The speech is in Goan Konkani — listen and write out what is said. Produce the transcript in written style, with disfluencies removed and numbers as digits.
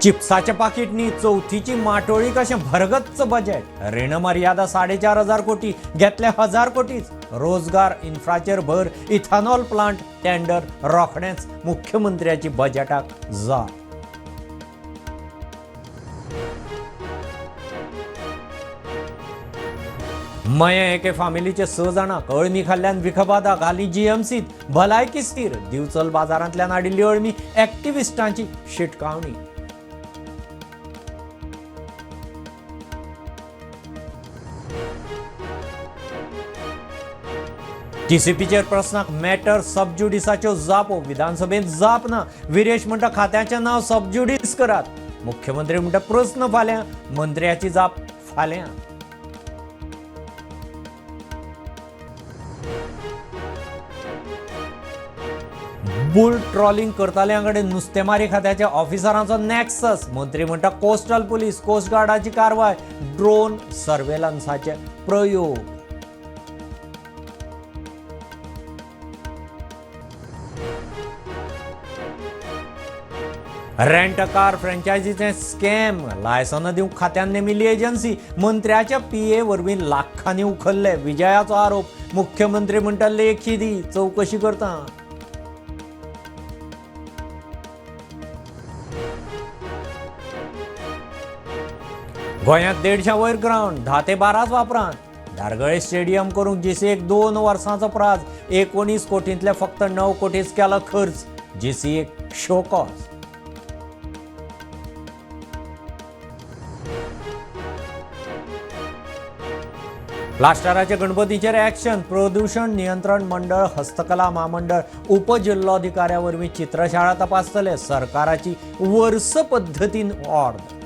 चिप्साच्या पाकिटनी चवथीची माटोळी कशें भरगच्च बजेट. रीण मर्यादा 4,500 कोटी, घेतले 1,000 कोटीच. रोजगार इन्फ्राचेर भर, इथेनॉल प्लांट टेंडर रोखडेंच, मुख्यमंत्र्याची बजेटाक जाप. मयें एके फामिलीचे 6 जाणांक अळमी खाल्ल्यान विखबादा, घाली जीएमसीत, भलायकी स्थीर. दिवचल बाजारांतल्यान हाडिल्ली अळमी, एक्टिविस्टांची शिटकावणी. टीसीपीचेर प्रस्नाक मॅटर सबज्युडिसाच्यो जापो, विधानसभेंत जाप ना. विरेश म्हणटा खात्याचें नांव सबज्युडीस करात. मुख्यमंत्री म्हणटा प्रस्न फाल्यां, मंत्र्याची जाप फाल्यां. बुल ट्रॉलिंग करताल्यां कडेन नुस्तेमारी खात्याच्या ऑफिसरांचो नॅक्सस, मंत्री म्हणटा कोस्टल पुलीस, कोस्ट गार्डाची कारवाय, ड्रोन सर्वेलन्साचे प्रयोग. रेंट कार फ्रँचायझीचें स्कॅम, लायसनां दिवंक खात्यान नेमिल्ली एजन्सी, मंत्र्याच्या पीए वरवीं लाखांनी उखल्ले, विजयाचो आरोप. मुख्यमंत्री म्हणटा लेखी दी, चवकशी करता. गोंयांत 150 वयर ग्रावंड, 10 ते 12 वापरांत. धारगळे स्टेडियम करूंक जीसीएक 2 वर्सांचो प्राज, 19 कोटींतले फक्त 9 कोटीच केलो खर्च, जीसीएक शोकॉज. प्लास्टराच्या गणपतीचेर ॲक्शन, प्रदूषण नियंत्रण मंडळ, हस्तकला म्हामंडळ, उपजिल्लोधिकाऱ्या वरवीं चित्रशाळा तपासतले, सरकाराची वर्स पद्दतीन ऑर्द.